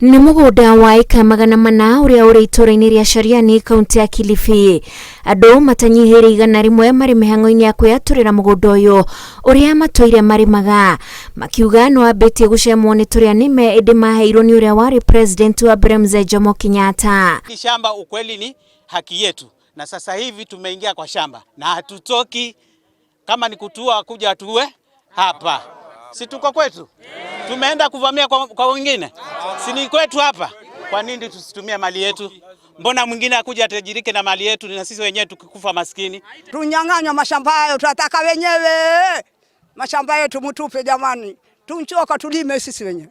Nĩ mũgũnda wa ĩka 400 ũrĩa ũrĩ itũũra-inĩ rĩa Shariani, kaunti ya Kilifi. Andũ matanyihĩire 100 marĩ mĩhang'o-inĩ ya kwĩyatũrĩra mũgũnda ũyũ ũrĩa matũire marĩmaga. Makiuga nĩ wambĩtie gũcemwo nĩ tũrĩa nĩme ĩndĩ maheirwo nĩ ũrĩa warĩ president wa mbere Mzee Jomo Kenyatta. Shamba ukweli ni haki yetu, na sasa hivi tumeingia kwa shamba na hatutoki. Kama ni kutua kuja tuwe hapa, si tuko kwetu? Tumeenda kuvamia kwa wengine, si ni kwetu hapa? Kwa nini tusitumie mali yetu? Mbona mwingine akuja atajirike na mali yetu, na sisi wenyewe tukikufa maskini? Tunyang'anywa mashamba hayo, tunataka wenyewe mashamba yetu, mtupe jamani, tunchoka, tulime sisi wenyewe,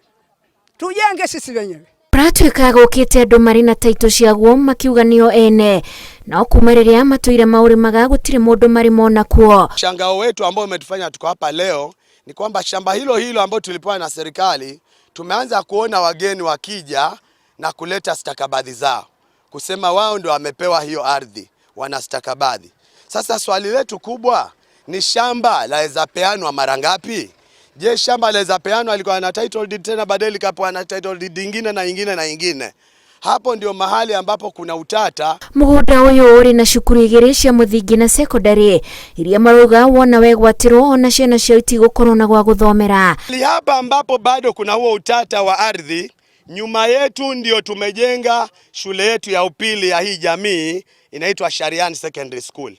tujenge sisi wenyewe. Kũratuĩka gũkĩte andũ marĩ na taitũ ciaguo makiuga nĩo ene no kuma rĩrĩa matũire maũrĩmaga gũtirĩ mũndũ marĩ mona kuo. Mshangao wetu ambao umetufanya tuko hapa leo ni kwamba shamba hilo hilo ambalo tulipewa na serikali, tumeanza kuona wageni wakija na kuleta stakabadhi zao kusema wao ndio wamepewa hiyo ardhi, wana stakabadhi. Sasa swali letu kubwa ni shamba laweza peanwa mara ngapi? Je, shamba laweza peanwa alikuwa na title deed tena baadaye likapewa na title deed ingine na ingine na ingine? Hapo ndio mahali ambapo kuna utata. Mũgũnda ũyũ ũrĩ na cukuru igĩrĩ cia mũthingi na sekondari iria marauga wona wegwatĩrwo ona ciana ciao itigũkorwo na gwa gũthomera. Hapa ambapo bado kuna huo utata wa ardhi, nyuma yetu ndio tumejenga shule yetu ya upili ya hii jamii inaitwa Shariani Secondary School.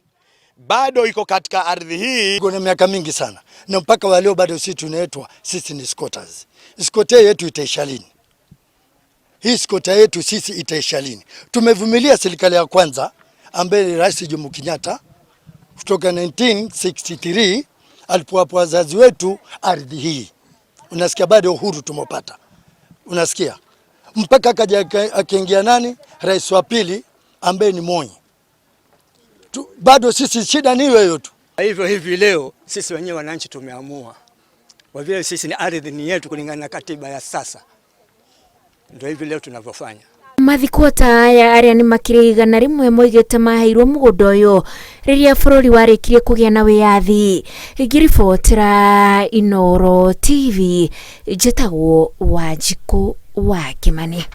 Bado iko katika ardhi hii. Kuna miaka mingi sana na mpaka wa leo bado sisi tunaitwa sisi ni squatters. Squatter yetu itaisha lini? Hii squatter yetu sisi itaisha lini? Tumevumilia serikali ya kwanza ambaye ni Rais Jomo Kenyatta kutoka 1963 alipowapa wazazi wetu ardhi hii. Unasikia, bado uhuru tumepata. Unasikia? Mpaka akaja akaingia nani? Rais wa pili ambaye ni Moi. Bado sisi shida ni hiyo hiyo tu. Hivyo hivi leo sisi wenyewe wananchi tumeamua, kwa vile sisi ni ardhi ni yetu kulingana na katiba ya sasa, ndio hivi leo tunavyofanya. Mathikwota aya arĩa nĩ makĩria 100 moigĩte maheirwo mũgũnda ũyũ rĩrĩa bũrũri warĩkirie kũgĩa na wĩyathi. Ngĩribotera Inooro TV, njĩtagwo Wanjikũ wa Kĩmani.